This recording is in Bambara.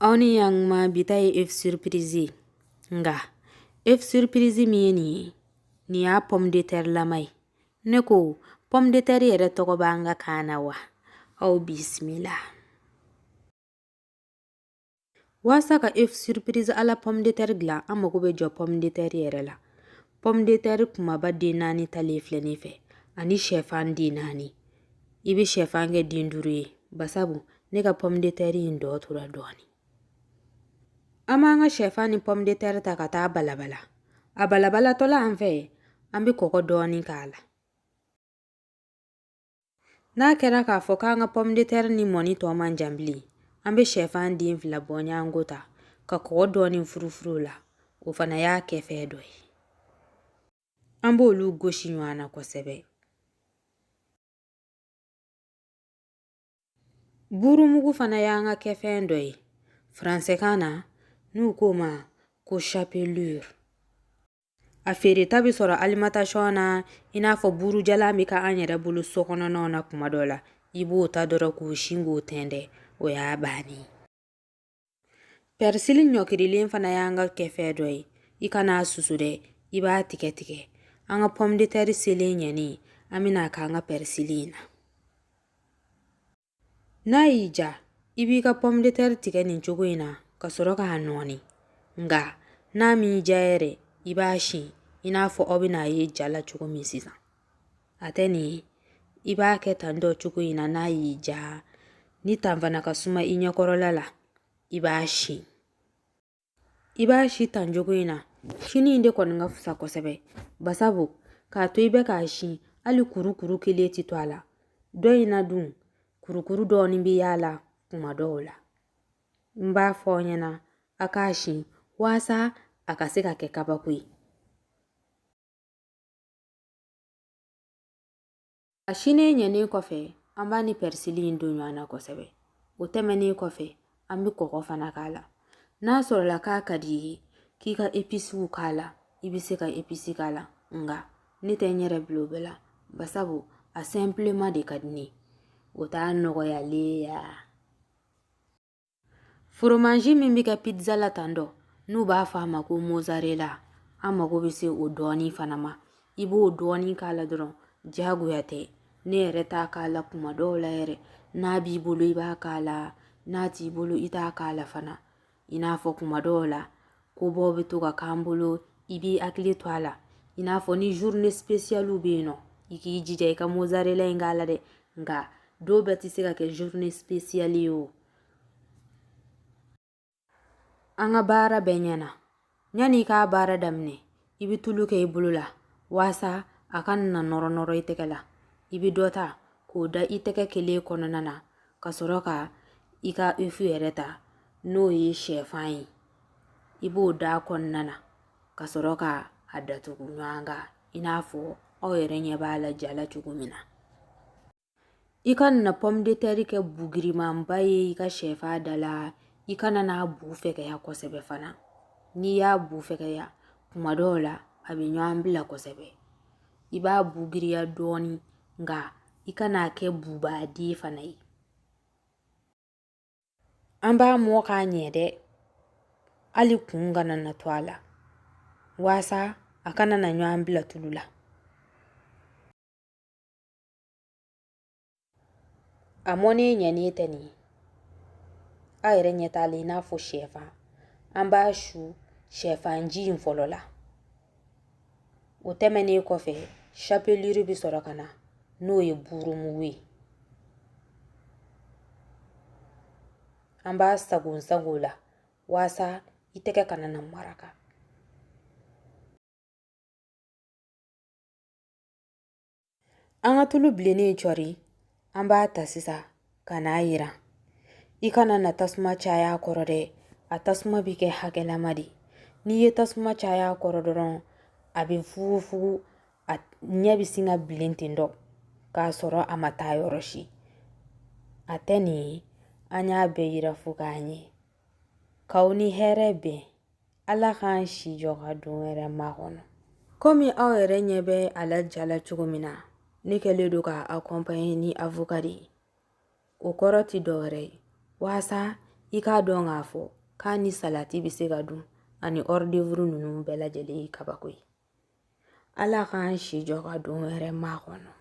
Aw ni ɲankuma, bi ta ye œuf surprise ye. Nka œuf surprise min ye nin ye, nin y'a pomme de terre lama ye. Ne ko pomme de terre yɛrɛ tɔgɔ b'an ka kan na wa? Aw bisimila. Waasa ka œuf surprise à la pomme de terre dilan, an mago bɛ jɔ pomme de terre yɛrɛ la. Pomme de terre kumaba den 4 talen filɛ ne fɛ, ani sɛfan den 4. I bɛ sɛfan kɛ den 5 ye, basabu ne ka pomme de terre in dɔ tora dɔɔni. An b'an ka sɛfan ni pomme de terre ta ka taa balabala. A balabalatɔla an fɛ, an bɛ kɔgɔ dɔɔni k'a la. N'a kɛra k'a fɔ k'an ka pomme de terre ni mɔni tɔ man jan bilen, an bɛ sɛfan den 2 bɔɲɔgɔnko ta ka kɔgɔ dɔɔni furufuru o la. O fana y'a kɛfɛn dɔ ye. An b'olu gosi ɲɔgɔn na kosɛbɛ. Burumugu fana y'an ka kɛfɛn dɔ ye. Faransɛkan na, n'u k'o ma ko chapelure. A feereta bɛ sɔrɔ alimentation na, i n'a fɔ burujalan bɛ kɛ an yɛrɛ bolo so kɔnɔnaw na kuma dɔ la. I b'o ta dɔrɔn k'o sin k'o tɛntɛn, o y'a bannen ye. Pɛrisili ɲɔkirilen fana y'an ka kɛfɛn dɔ ye. I kan'a susu dɛ, i b'a tigɛ tigɛ. An ka pomme de terre selen ɲɛni, an bɛna k'an ka pɛrisili in na. N'a y'i ja, i b'i ka pomme de terre tigɛ nin cogo in na ka sɔrɔ k'a nɔɔni. Nka n'a m'i ja yɛrɛ, i b'a sin i n'a fɔ aw bɛna ye ja la cogo min sisan. A tɛ nin ye, i b'a kɛ tan dɔ cogo in na. N'a y'i ja, ni tan fana ka suma i ɲɛkɔrɔla la, i b'a sin. I b'a si tan cogo in na. Sini in de kɔni ka fisa kosɛbɛ, basabu k'a to i bɛ k'a sin, hali kurukuru kelen tɛ to a la. Dɔ in na dun, kurukuru dɔɔnin bɛ y'a la kuma dɔw la. N b'a fɔ aw ɲɛna, a k'a sin waasa a ka se ka kɛ kabako ye. A sinnen ɲɛnen kɔfɛ, an b'a ni pɛrisili in don ɲɔgɔn na kosɛbɛ. O tɛmɛnen kɔfɛ, an bɛ kɔgɔ fana k'a la. N'a sɔrɔla k'a ka di i ye k'i ka episiw k'a la, i bɛ se ka episi k'a la. Nka ne tɛ n yɛrɛ bila o bɛɛ la, basabu a simplement de ka di ne ye. O t'a nɔgɔyalen ya. Foromansi min bɛ kɛ pizza la tan dɔ, n'u b'a fɔ a ma ko mozzarella, an mago bɛ se o dɔɔnin fana ma. I b'o dɔɔnin k'a la dɔrɔn, diyagoya tɛ. Ne yɛrɛ t'a k'a la kuma dɔw la yɛrɛ. N'a b'i bolo, i b'a k'a la, n'a t'i bolo, i t'a k'a la fana. I n'a fɔ kuma dɔw la, kobaw bɛ to ka k'an bolo, i b'i hakili to a la. I n'a fɔ ni journée spéciale bɛ yen nɔ, i k'i jija i ka mozzarella in k'a la dɛ. Nka dɔw bɛɛ tɛ se ka kɛ journée spéciale ye o. An ka baara bɛɛ ɲɛna. Yanni i k'a baara daminɛ, i bɛ tulu kɛ i bolo la waasa a kana na nɔrɔ nɔrɔ i tɛgɛ la. I bɛ dɔ ta k'o da i tɛgɛ kelen kɔnɔna na ka sɔrɔ ka i ka œuf yɛrɛ ta, n'o ye sɛfan ye. I b'o da kɔnɔna na ka sɔrɔ ka a datugu ɲɔgɔn kan, i n'a fɔ aw yɛrɛ ɲɛ b'a la ja la cogo min na. I kana na pomme de terre kɛ bugirimanba ye i ka sɛfan da la. I kana n'a bu fɛgɛya kosɛbɛ fana. N'i y'a bu fɛgɛya, kuma dɔw la a bɛ ɲɔgɔn bila kosɛbɛ. I b'a bugiriya dɔɔni, nka i kan'a kɛ bubaden fana ye. An b'a mɔ k'a ɲɛ dɛ, hali kun kana na to a la, waasa a kana na ɲɔgɔn bila tulu la. A mɔnen ɲɛnen tɛ nin ye, aw yɛrɛ ɲɛ t'a la i n'a fɔ sɛfan. An b'a su sɛfanji in fɔlɔ la. O tɛmɛnen kɔfɛ, chapelure bɛ sɔrɔ ka na, n'o ye burumugu ye. An b'a sagon sagon la waasa i tɛgɛ kana na maraka. An ka tulu bilennen cɔri, an b'a ta sisan ka n'a yiran. I kana na tasuma caya a kɔrɔ dɛ, a tasuma bɛ kɛ hakɛlama de. N'i ye tasuma caya a kɔrɔ dɔrɔn, a bɛ fugufugu, a ɲɛ bɛ sin ka bilen ten dɔ k'a sɔrɔ a ma taa yɔrɔ si. A tɛ nin ye, an y'a bɛɛ yira fo k'a ɲɛ. K'aw ni hɛrɛ bɛn. Ala k'an si jɔ ka don wɛrɛ makɔnɔ. Komi aw yɛrɛ ɲɛ bɛ a la ja la cogo min na, ne kɛlen don k'a accompagner ni avocat de ye. O kɔrɔ tɛ dɔwɛrɛ ye, waasa I k'a dɔn k'a fɔ k'a ni salati bɛ se ka dun ani hors d'œuvre ninnu bɛɛ lajɛlen ye kabako ye. Ala k'an si jɔ ka don wɛrɛ makɔnɔ.